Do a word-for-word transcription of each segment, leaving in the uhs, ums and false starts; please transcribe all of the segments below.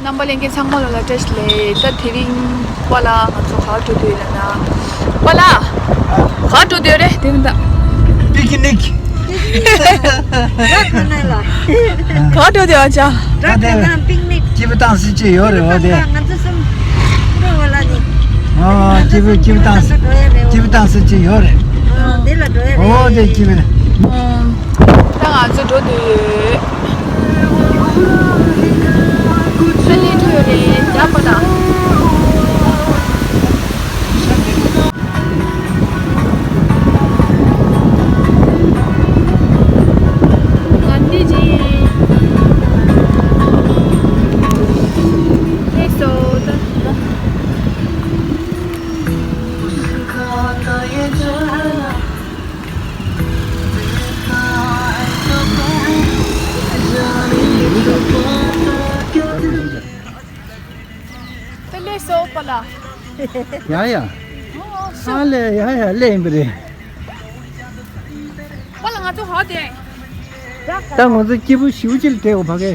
རྣམ་པ་ལྷན་རྒྱས་ཚང་མ་ལ་བཀྲ་ཤིས་བདེ་ལེགས། ད་དེ་རིང་པཱ་ལགས་ང་ཚོ་ག་པར་འགྲོ་འདོད་ཡོད་ལབ་ན། པཱ་ལགས། ག་པར་འགྲོ་འདོད་རེད་དེ་རིང་ད། པིག་ནིག་ར་ཁ་ན་ལ། ག་པར་འགྲོ་འདོད་ཨ་ཅག་ར་ཁ་ན་པིག་ནིག་སྐྱིད་པོ་བཏང་སྲིད་ཀྱི་ཡོད་རེད་འོ་དེ། ང་ཚོ་གསུམ་འགྲོ་བ་ལ་ནི། ཨ་སྐྱིད་པོ་སྐྱིད་པོ་བཏང་སྲིད་ཀྱི་ཡོད་རེད། འདི་ལ་འགྲོ་ཡ་རེད། འོ་དེ་སྐྱིད་པོ་རེད། ད་ང་ཚོ་འགྲོ་འདོད་ཡོད། ས་གནས་འགྲོ་ཡོད་རེད་རྒྱ་པ་དང་། ང་འདི་ཅི་ལེགས་སོ་ད། དེ་ལས་སོ་པ་ལ། ཡ་ཡ། ཨོ་ཨོ་སོ། ཨ་ལས་ཡ་ཡ་ལས་ཡིན་པ་རེད། པ་ལ་ང་ཚོ་ཧ་དེ། ད་ང་ཚོ་སྐྱིད་པོ་ཞེ་པོ་ཅིག་ལ་བསྡད་འོ་ཕ་གི།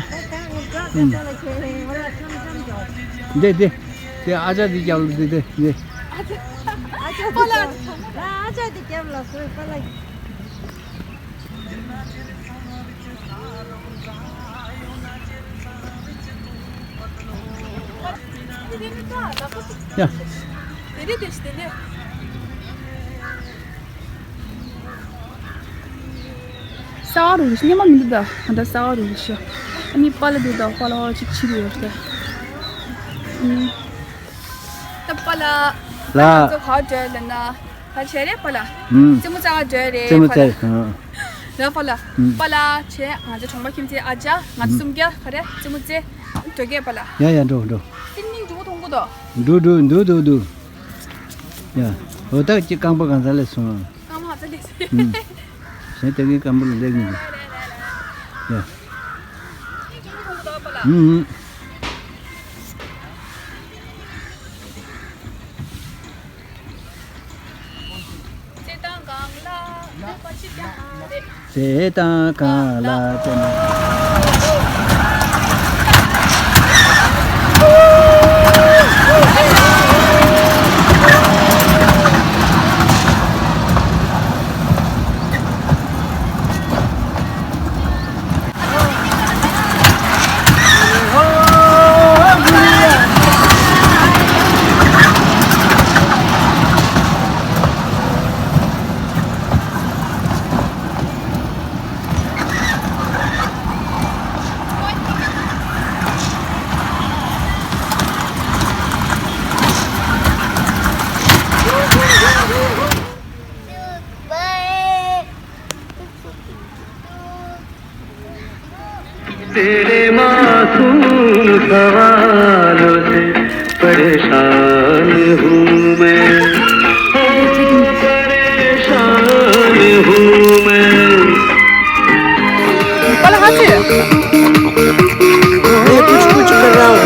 འདི་འདི། དེ་ཨ་ཅག་འདི་རྒྱབ་ལ་འདི་འདི་འདི། པ་ལ། ཨ་ཅག་འདི་རྒྱབ་ལ་སོ་པ་ལ། ཡ། ས་རུ་སྙེ་མ་མི་འདུག་ད་ད་ས་རུ་ཤོ། ཨ་ནི་པ་ལ་འདུག་ད་པ་ལ་ཅིག་ཕྱི་རུ་ཡོད་ད། ཨ་ནི། ད་པ་ལ། ལ། ང་ཚོ་ག་པར་འགྲོ་ལབ་ན། ག་བྱས་རེད་པ་ལ། ཨུམ། རྩེད་མོ་རྩེ་ག་འགྲོ་རེད་རྩེད་མོ་པ་ལ། རྩེ་ཨ། ལ་པ་ལ། ཨུམ། པ་ལ་བྱས་ང་ཚོ་གྲོང་པ་ཁྱིམ་མཚེས་ཨ་ཅག་ང་ཚོ་ཨུམ། གསུམ་བརྒྱ་ག་རེ་རྩེད་མོ་རྩེ་འགྲོ་གས་པ་ལ། ཡ་ཡ་འགྲོ་འགྲོ། སིན་ནིང་འགྲོ་མཐོང་གོ་དོ། འགྲོ་འགྲོ་འགྲོ་འགྲོ་འགྲོ། ཡ། འོ་ད་ཅི་རྐང་པ་གང་ས་ལས་སོང་། རྐང་པ་ཧ་ཚ་ལས་སོང་། ཨུམ། གཞན་ད་གིན་རྐང་པ་ལ་སླེབས་མི་འདུག་ཡ། སིན་ནིང་འགྲོ་མཐོང་གོ་དོ་པ་ལ། ཨུམ་ཨུམ། རྩེད་ཐང་སྒང་ལ་ནུས་པ་ཅི་ཀྱང་མ་རེད། རྩེད་ཐང་སྒང་ལ་རྩེད་མོ། तेरे मासूम सवालों से परेशान हूँ मैं, परेशान हूँ मैं। ये कुछ कुछ कर रहा हूँ।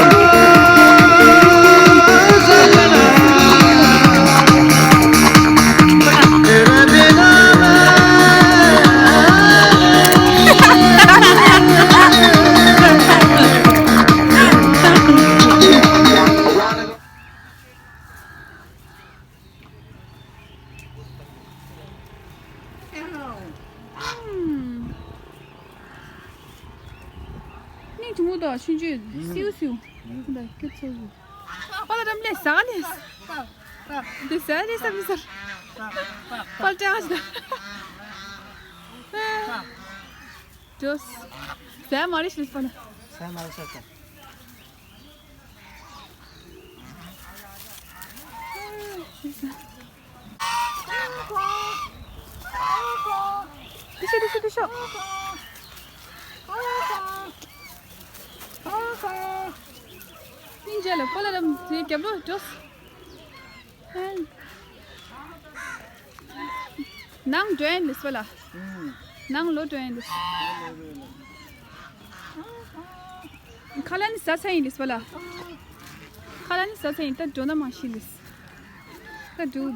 ནི་དུང་དང་ཆུང་ཆུང་སིའུ་སིའུ་དང་ཁྱོད་ཚོ་ཡོད། ཨོ་ལ་རམ་ལེ་ཟ་ལེ། འདི་ཟ་ལེ་ཟ་མི་ཟ། པལ་ཏེ་ཨ་ཟ། ཇོས། ཟ་མ་རེད་ཤི་པ་ན། ཟ་མ་རེད་ཤི་པ། དེ་ཤོ་དེ་ཤོ་དེ་ཤོ། སྙིང་རྗེ་ལ་པོ་ལ་རམ་དེ་རྒྱབ་ལོ་ཇོས། ནང་འགྲོ་ཡིན་ལིས་པ་ལ། ནང་ལོ་འགྲོ་ཡིན་ལིས། ཁ་ལ་ནི་ཟ་ས་ཡིན་ལིས་པ་ལ། ཁ་ལ་ནི་ཟ་ས་ཡིན་ད་འགྲོ་ན་མ་ཤི་ལིས། ད་འགྲོ་ད།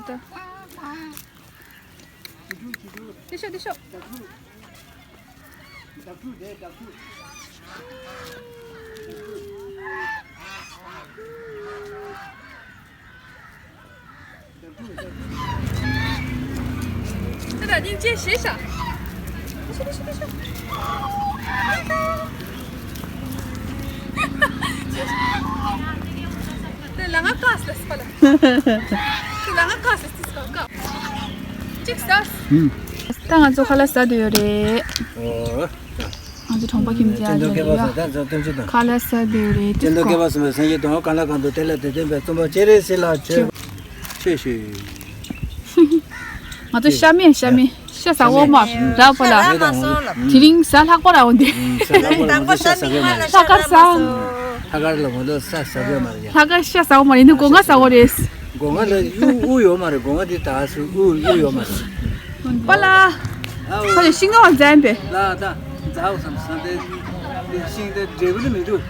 དེ་ཤོ་དེ་ཤོ། བདག་ཕྲུག་དེ་བདག་ཕྲུག། ད་ད་སྙིང་རྗེ་ཞེ་ཤ། དེ་ལ་ང་ཀ་སི་ལ་སི་པ་ལ། དེ་ལ་ང་ཀ་སི་ལ་སི་པ་ཀ། ཅིག་ས། ད་ང་ཚོ་ཁ་ལག་ཟ་འདོད་ཡོད་རེད། ཨོ། ང་ཚོ་གྲོང་པ་ཁྱིམ་སྤྱི་ཨ་ཅག་ཡོད་ཡ། ཁ་ལག་ཟ་འདོད་རེད་ཅིག་གོ། ང་ཚོ་ཤ་མེད་ཤ་མེད་ཤ་ཟ་འོ་མ་ར་པ་ལ། དེ་རིང་ཟ་ལྷག་པ་ར་འོ་འདི། ལྷག་དཀར་ཟ། ལྷག་དཀར་ལ་ངོ་ལོ་ས་ཟ་གི་མ་རེད། ལྷག་དཀར་ཤ་ཟ་འོ་མ་རེད། འདི་སྒོ་ང་ཟ་འོ་རེད། སྒོ་ང་ལ་དབུ་དབུ་ཡོད་མ་རེད། སྒོ་ང་འདི་ད་སུ་དབུ་དབུ་ཡོད་མ་རེད། པ་ལ། ཨ་ཁ་ལ་ཤིང་ནགས་འཛེམ་པས། ལ་ད་འཛའ་བསམ་བསམ་དེ་ཤིང་དེ་འབྲས་བུ་ནི་མི་འདུག་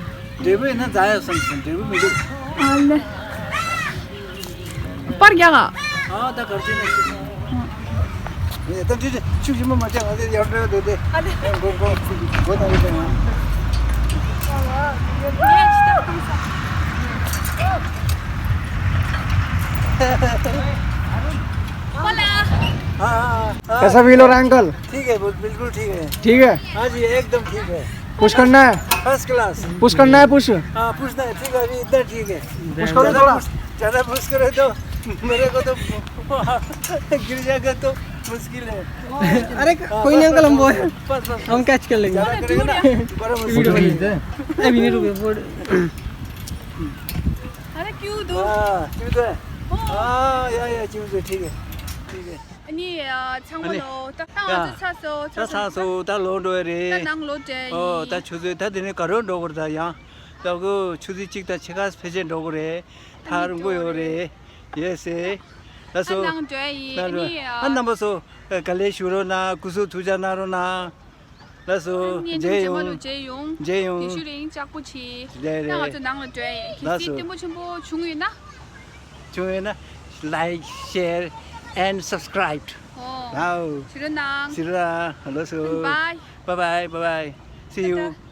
འབྲས་བུ་ཡིན་ན་འཛའ་ཡ་བསམ་བསམ་འབྲས་བུ་མི་འདུག་ཨ་ལེ། པར་རྒྱག་ཨ། ཨ་ད་གར་ཅི་ནས་ཤིག་ཨེ་ད་འདི་འདི་ཆུ་ཞིམ་པོ་མ་བྱས་ང་ཚོ་ཡར་འགྲོ་འདོད་དེ། ཨ་ལེ། མགོ་མགོ་མགོ་དང་ཡོད་དེ་ང་། ཨ་ཨ་ཨ། कैसा फील हो रहा है अंकल? ठीक है, बिल्कुल ठीक है। ठीक है। हाँ जी, एकदम ठीक है। पुश करना है? First class. पुश करना है, पुश? हाँ, पुश नहीं, ठीक है, अभी इतना ठीक है। पुश करो थोड़ा। ज़्यादा पुश करे तो मेरे को तो गिर जाएगा तो मुश्किल है। अरे कोई नहीं अंकल, हम वो हम कैच कर लेंगे। ज़्यादा करेगा ना, बड़ा मुश्किल है। अरे क्यों दो? हाँ, क्यों दो है? हाँ, या या क्यों दो, ठीक है, ठीक है। ཨ་ནི་ཚང་མ་ལོ་ད་ང་ཚོ་ཚ་སོ་ཚ་སོ་ད་ལོ་འགྲོ་ཡ་རེད། ད་ནང་ལོ་འདྲ་ཡིན། ཨོ་ད་ཆུ་ཚོད་ད་དེ་ནས་ག་རོ་འགྲོ་དགོས་རེད་ད་ཡང་། ད་གོ་ཆུ་ཚོད་གཅིག་དང་ཕྱེད་ཀ་ཕལ་ཆེར་འགྲོ་དགོས་རེད། ཐག་རིང་པོ་ཡོད་རེད། ཡེ་སེ། ལ་སོ། ནང་འགྲོ་ཡ་ཡིན། ཨ་རྣམ་པ་ཚོ་དགའ་ལས་ཞུ་རོགས་གནང་། སྐུ་གཟུགས་ཐུགས་ཅག་གནང་རོགས་གནང་། ལགས་སོ། བརྙན་ཐུང་རྗེས་མ་ལོ་མཇལ་ཡོང་། མཇལ་ཡོང་། དེ་ཤུ་རིང་ལྕགས་པོ་ཆེ། རེད་རེད། ད་ང་ཚོ་ནང་ལ་འགྲོ་ཡ་ཡིན། གལ་སྲིད་ལྟད་མོ་ཆེན་པོ་བྱུང་ཡོད་ན། བྱུང་ཡོད་ན། Like, share and subscribe. ཨོ། ཨའོ། ཞུ་རོགས་གནང་། ཞུ་རོགས། ལགས་སོ། Bye. Bye bye, bye bye. See you.